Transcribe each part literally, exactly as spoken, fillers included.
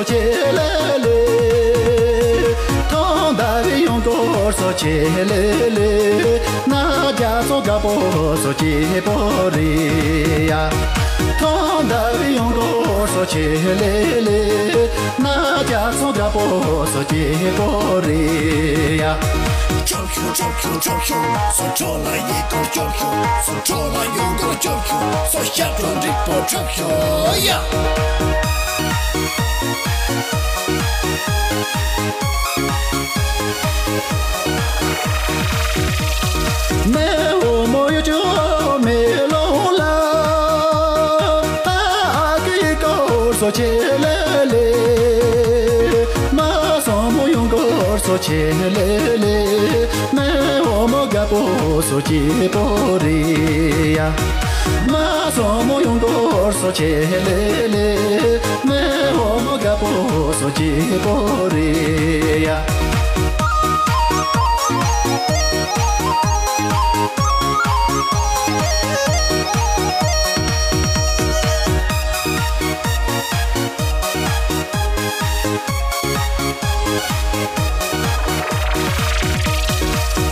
ཆེ་ལེ་ལེ། ཐོང་ད་བི་ཡོང་གོར་སོ་ཆེ་ལེ་ལེ། ན་རྒྱ་སོ་དགའ་པོ་སོ་ཆེ་པོ་རེ་ཡ། ཐོང་ད་བི་ཡོང་གོར་སོ་ཆེ་ལེ་ལེ། ན་རྒྱ་སོ་དགའ་པོ་སོ་ཆེ་པོ་རེ་ཡ། ཆོབ་ཤོ་ཆོབ་ཤོ་ཆོབ་ཤོ། སོ་ཁྲོ་ལ་ཡི་གོར་ཆོབ་ཤོ། སོ་ཁྲོ་ལ་ཡོང་གོར་ཆོབ་ཤོ། སོ་ཤ་ཏོ་འགྲིག་པོ་ཆོབ་ཤོ་ཡ། མེ་འོ་མོ་ཡོ་ཅོ་མེ་ལོང་ལ། ཨ་ཀི་གོར་སོ་ཆེ་ལེ་ལེ། མ་སོ་མོ་ཡོང་གོར་སོ་ཆེ་ལེ་ལེ། མེ་འོ་མོ་དགའ་པོ་སོ་ཆེ་པོ་རེ་ཡ། མ་སོ་མོ་ཡོང་གོར་སོ་ཆེ་ལེ་ལེ། མེ་འོ་མོ་དགའ་པོ་སོ་ཆེ་པོ་རེ་ཡ།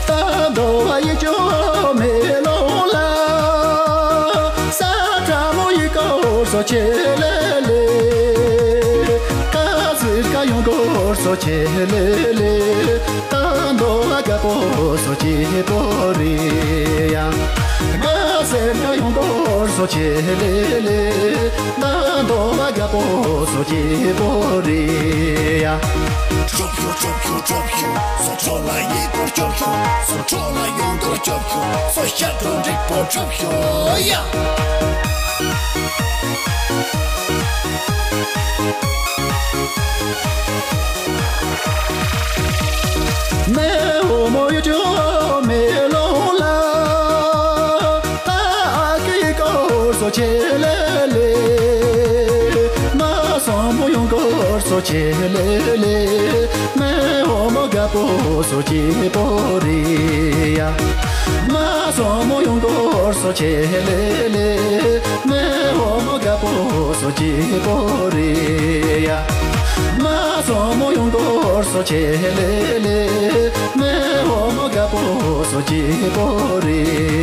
ད་འདོ་བ་ཡི་ཅོ་མེ་ལོང་ལ། ས་ཁྲ་མོ་ཡི་གོ་སོ་ཆེ་ལེ་ལེ། ཀ་སི་ཀ་ཡོང་གོ་སོ་ཆེ་ལེ་ལེ། ད་འདོ་བ་དགའ་པོ་སོ་ཆེ་པོ་རེ་ཡ། ཀ་སི་ཀ་ཡོང་གོ་སོ་ཆེ་ལེ་ལེ། ད་འདོ་བ་དགའ་པོ་སོ་ཆེ་པོ་རེ་ཡ། ཆོབ་ཤོ་ཆོབ་ཤོ་ཆོབ་ཤོ། སོ་ཁྲོ་ལ་ཡི་གོར་ཆོབ་ཤོ། སོ་ཁྲོ་ལ་ཡོང་གོར་ཆོབ་ཤོ། སོ་ཤ་ཏོ་འགྲིག་པོ་ཆོབ་ཤོ་ཡ། མེ་འོ་མོ་ཡོ་ཅོ་མེ་ལོང་ལ། ཨ་ཀི་གོར་སོ་ཆེ་ལེ་ལེ། མ་སོ་མོ་ཡོང་གོར་སོ་ཆེ་ལེ་ལེ། མེ་འོ་མོ་དགའ་པོ་སོ་ཆེ་པོ་རེ་ཡ། མ་སོ་མོ་ཡོང་གོར་སོ་ཆེ་ལེ་ལེ། མེ་འོ་མོ་དགའ་པོ་སོ་ཆེ་པོ་རེ་ཡ། མ་སོ་མོ་ཡོང་གོར་སོ་ཆེ་ལེ་ལེ། མེ་འོ་མོ་དགའ་པོ་སོ་ཆེ་པོ་རེ་ཡ།